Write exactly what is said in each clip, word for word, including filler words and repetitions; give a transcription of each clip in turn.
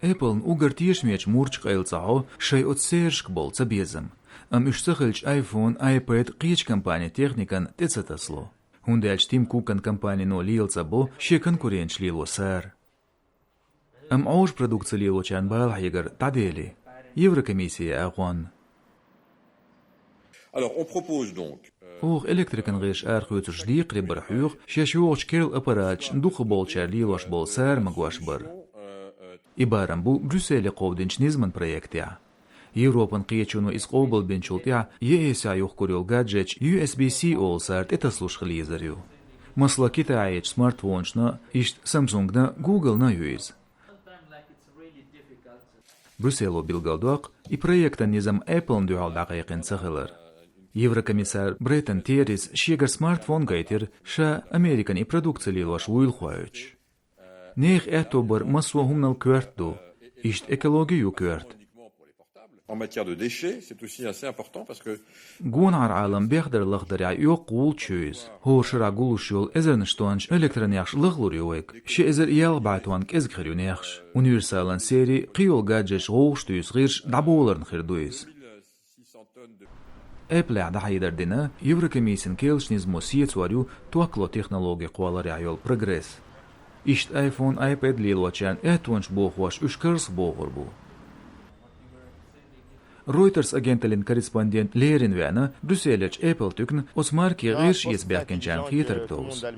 Apple-н уггар тешамеча мурдаш къайлаца хьо шоай оцу сарашка болу цабезам. Амма уьш ца хилча, iPhone, iPad кхечу компанийн техникан тӀе ца тасало. ХӀунда аьлча Тим Кукан компанино лела ца бо шен конкуренташ лело сара. Амма Ӏожа продукци лелочарна бала хьегар дӀаделий Еврокомиссин агӀонна. Alors, on propose donc, euh, Оха электрикан гӀирсаша арахоьцуш декхаре бара хьоьху шаьш йогӀучу керла аппараташна дукхахболчара лелош болу сара магош бар. И барам бу Брюсселе кховдинчу низаман проектехь. Европан кхеташоно иза къобалбинчул тӀаьхьа е эсехь юхкур йолу гаджеташ U S B C олу сара тӀетасалуш хила езар ю. Масала, китайхечу смартфонашна, иштта Samsung-на, Google-на ю иза. Брюссело билгалдоккху, и проектан низам Apple-н дуьхьал дӀакхайкхина ца хилар. Еврокомиссар Бреттон Террис шегара смартфон гайтира, ша Американ и продукци лелош вуйла хоуьйтуш. Нехан аьтто бар массо а хӀуманал коьрта ду, иштта экологи ю коьрта. En matière de déchets, c'est aussi assez important parce que Гонахьара Ӏалам бехдар лахдарехь йоккха гӀулч ю иза. ХӀора шарахь гуллуш йолу эзарнаш тоннаш электронехаш лахлур ю вайга. Ши эзар ялх бӀе тонна кӀезиг хир ю нехаш. Универсалан сери кхийолу гаджеташ вовшах туьйсу гӀирс дӀаболарна хир ду иза. Apple-ехь дӀахьедар дина, Еврокомиссин керлачу низамо сецор ю ток ло технологи кхолларехь йолу прогресс. Иштта iPhone, iPad лелочарна аьттонаш бохош уьш карзахбохур бу. Reuters агенталлин корреспондент леррина веана Брюсселерчу Apple туькна оцу марки гӀирс эца баьхкинчарна хетарг довза.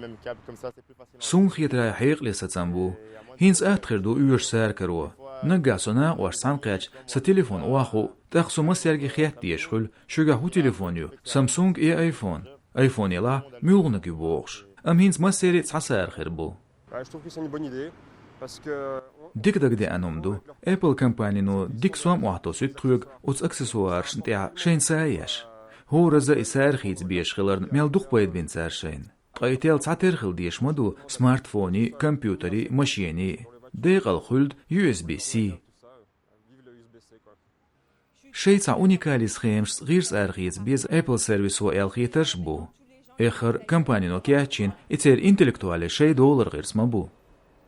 Суна хетарехь хьекъале сацам бу. ХӀинца атта хир ду оьшу сара каро. Наггахь со накъош цхьаьна кхаьчча, сан телефон охьахуу, тӀаккха со массаьрга хетта дезаш хуьлу, шуьгахь хӀун телефон ю, Samsung е iPhone? iPhone елахь, муьлханиг ю бохуш. Амма хӀинца массеран а цхьа сара хир бу. Ouais, je trouve que c'est une bonne idée, parce que on Дика дагадеана хӀума ду. Apple компанино дика сом охьатосуьйту тхоьга оцу аксессуарашна тӀехь шайна са а еш. ХӀоразза и сара хийца безаш хиларна мел дукха пайда бина цара шайна. Ткъа и тел цхьатерра хила дезаш ма ду смартфоний, компьютерий, машиний. Декъала хуьлда U S B C. Шайн цхьа уникалан схемашца гӀирс арахеца беза Apple сервисо аьлла хетарш а бу. Эххар компанино кечйина, и церан интеллектуале шайн долара гӀирс ма бу.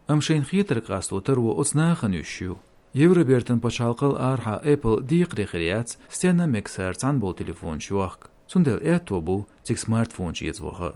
Амма шайна хетарг къасто таро оцу нахана йиш ю. Евробертан пачхьалкхал арахьа Apple декхаре хир яц стенна мегасара цхьаьна болу телефонаш йохка. Цундела аьтто бу цига смартфонаш эца ваха.